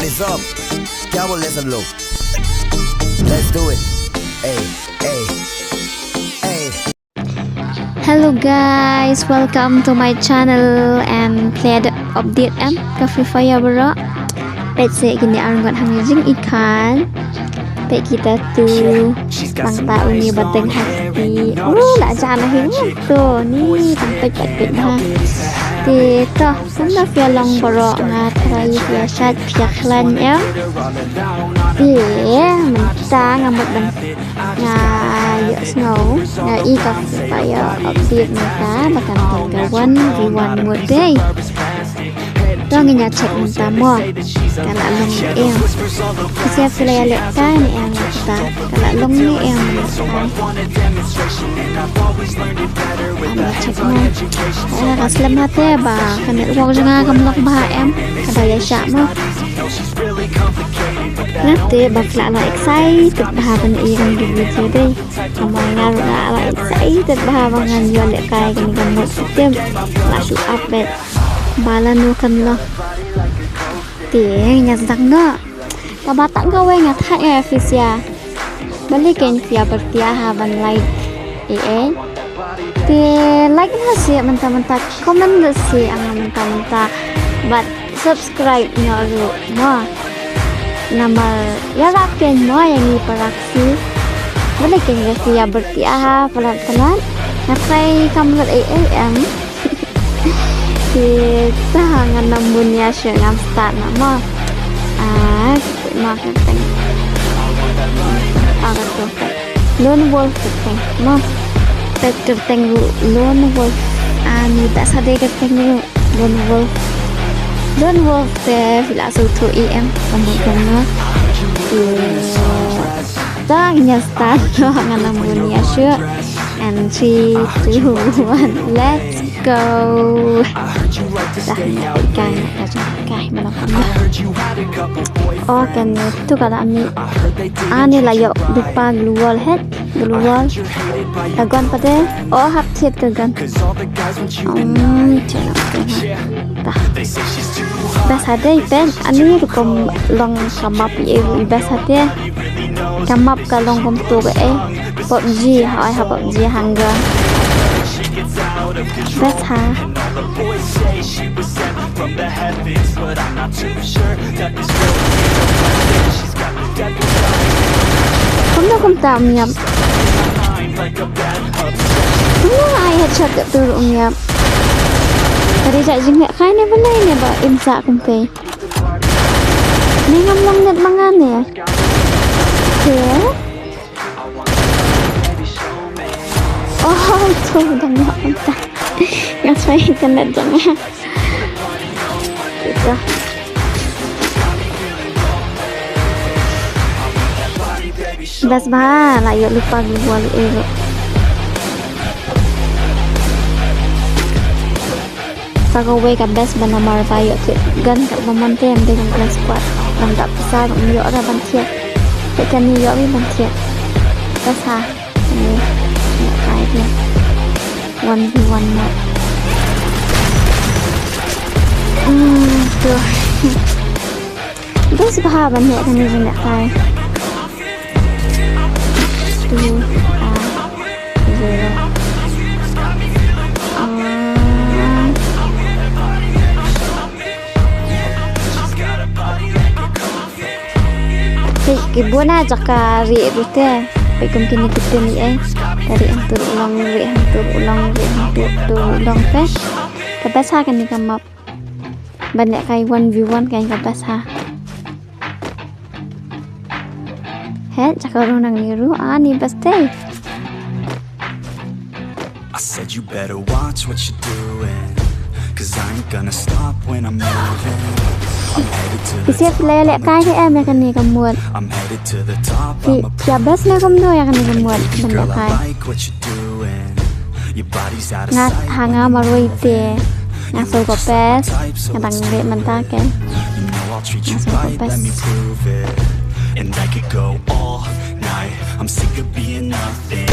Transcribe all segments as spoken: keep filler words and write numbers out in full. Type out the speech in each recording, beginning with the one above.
Listen up. क्या बोल रहे सब लोग? Let's do it. Hey, hey, hey. Hello guys, welcome to my channel and play the update em ka Free Fire bro. Peit se kine arngot hang jing ikan. Peit kita tu bang ta uni bateng hati. Oh, la jana hi tu ni tang peit peit peit ha. Ti to. Kumno phi ïa long baroh, nga trai phi ïa shait phi ïa khlaiñ em. Te mynta nga mut ban nga ïohsngew, nga i ka Free Fire update mynta ba kan don ka one v one mode dei. To ngin ïa check mynta mo ka la long ne em. Phi sa phi la ïa lehkai ne em mynta ka la long ne em mynta. Check mo. Ka slem hate ba ka network jong nga kam lok bha em. Ka da ïa shah mo. Nate ba phi la excited bha ban i ïa kane ka video dei. Ka mut nga ruh nga la excited bha ba ngan ïoh lehkai kane ka mode system. La shu update ba lano kan long. Te nga sdang noh. Kaba tang kawei nga thait nga ïa phi sha. Balei kein phi ïa byrtiah ha ban like ei ei. Te like noh seh mynta mynta, comment noh seh anga mynta mynta. Bad subscribe noh ruh mo. Namar ïarap kein mo ïa ngi para ksi. Balei kein phi ïa byrtiah ha palat palat. Nga trai kam lut ei ei em. Kita ngan nang bun ïa shu ngam start na mo. Ah, kita ma kyrteng. Ah, kyrteng. Lone Wolf kyrteng mo. Peit kyrteng ruh Lone Wolf. Ah, ni ba sa dei kyrteng ruh Lone Wolf. Lone Wolf te phi la shu thoh em. Kamu kamu. Kita ngan start no ngan nang bun ïa shu. And three, two, one, let's go. Dah ni kai kai kai mana pun. Oh kan tu ka la mih. Ani la ïoh dupa glue wall het glue wall. Ka gun pat de. Oh hap thied ka gun. Um, chana tu ha. Dah. Dah sadei pen ani rukom long ka map ye dah sadei. Ka map ka long kumtu ka eh. PUBG, hoi ha PUBG hunger. Best ha. Kumno kumta um ïap. Kumno ai headshot ka tur um ïap. Tadi jak jingeh kai ne balai ne ba im sa kumtai. Ni ngam long net manga ne. Ke? Oh, tu dang nak entah. Ngat sa internet dong. Kita. Best ba la ïoh lupa global ero. Sa kawei ka best ba namar ba ïoh thied gun kat ba mon te em dei kum ka squad. Lam dap pisa kum ïoh ra ban thied. Te kane ïoh ri ban thied. Best ha. Kane ïoh kai te. One v one na. Hmm, tu. Best ba ban ïoh kane ban ïoh kai. Two, ah. Zero. Ah. Hey, ki bun na jaka ri rute. Pe kum kini ki tini eh. Dari antur ulang ri antur ulang ri antur tu ulang te. Ka best ha kani ka map. Ban leh kai one v one kai ka best ha. He, jaka ru nang ni ru ani best te. I said you better watch what you're doing, 'cause I ain't gonna stop when I'm moving. I'm headed to the top. Kisi phi leh kai ke em ïa kani ka mode. I'm headed to the top. Phi, phi ïa best ne kumno ïa kani ka mode ban leh kai. Girl, I like what you're doing. Your body's out of sight. Nga ha nga marwei te. Nga soi ko best. Nga dang leh mynta ke. You know I'll treat you right, let me prove it. And I could go all night. I'm sick of being nothing.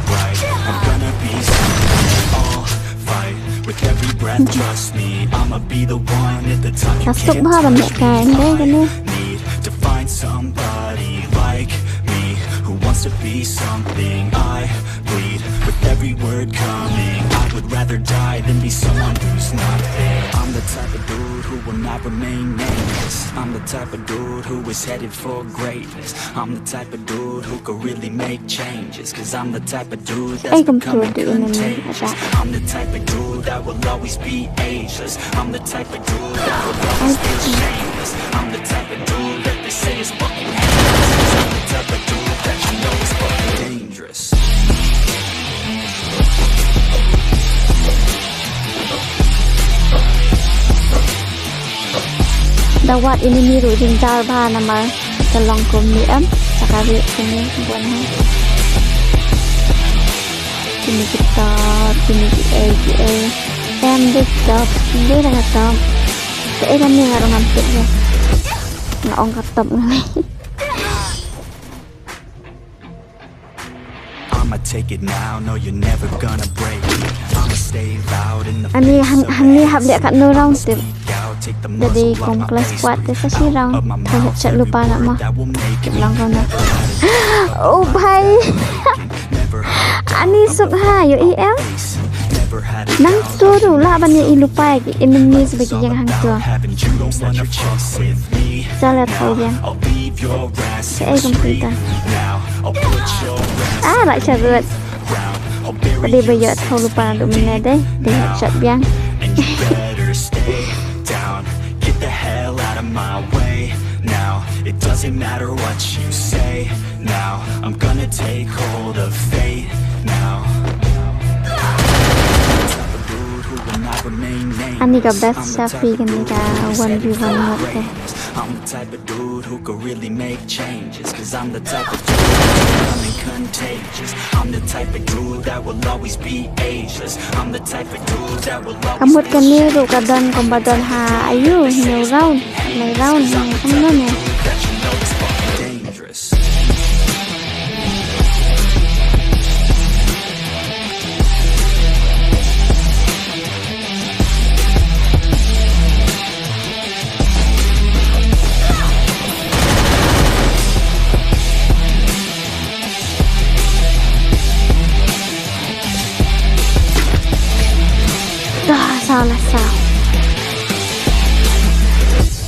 Alright, I'm gonna be something. I'll fight with Every breath, trust me, I'ma be the one at the top you can't touch me. Need to find somebody like me who wants to be something I bleed. With every word coming, I would rather die than be someone who's not there. I'm the type of dude who will not remain nameless. I'm the type of dude who is headed for greatness. I'm the type of dude who could really make changes. Cause I'm the type of dude that's becoming contagious. I'm the type of dude that will always be ageless. I'm the type of dude that will always be shameless. I'm the type of dude that they say is fucking ageless. I'm the type of dude that you know is fucking dangerous. Da wat enemy ruh jynjar bha namar ka long kumne em. Sa ka rieh kine bun ha. Kine ki top, kine ki ei ki ei. Em dei top, dei da ka top. Te ei kane nga ruh ngam tip ïa. Nga ong ka top nga lei. I'ma take it now, no, you're never gonna break me. I'ma stay loud in the face of the hate. Ani hang, hangne hap leh katno round te. Da dei kum class four te sa shi round. Thau headshot lypa na ma. Long kau na. Oh bhai. Ani suk ha ïohi em. Nangtu ruh lah ban ïohi lypa ïa ki enemies ba ki ïeng hangto. Sa la thau biang. Sa ei kum pynta. Ah, lah sharud. Ka dei ba ïoh thau lypa naduh mynne dei. Dei headshot biang. And you better stay down. Get the hell out of my way now. It doesn't matter what you say now. I'm gonna take hold of fate now. Ani ka best sa phi kane ka one v one mode te. I'm the type of dude who could really make changes. Cause I'm the type of dude that's becoming contagious. I'm the type of dude that will always be ageless. I'm the type of dude that will always be shameless. Ka mut kane ruh ka don kumba don ha aïu, hynñiew round, lai round, hynñiew kumno ne. That you know is fucking dangerous. Dah, salah, salah.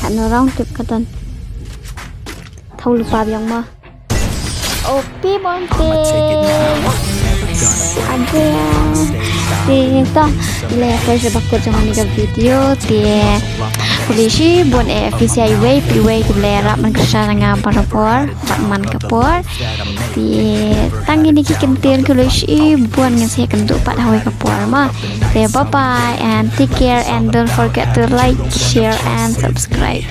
Katno round tip ka don. Thau lypa biang ma. O P Bonte. Ade. Te to, ïa phi sha ba kut jong kane ka video te. Khublei shibun eh phi sa iwei pa iwei kiba la ïarap ban kyrshan ïa nga barabor, bad man ka por. Te tang kine ki kyntien, khublei shibun, ngin sa ïakynduh pat ha kawei ka por mo. Te bye bye and take care and don't forget to like, share and subscribe.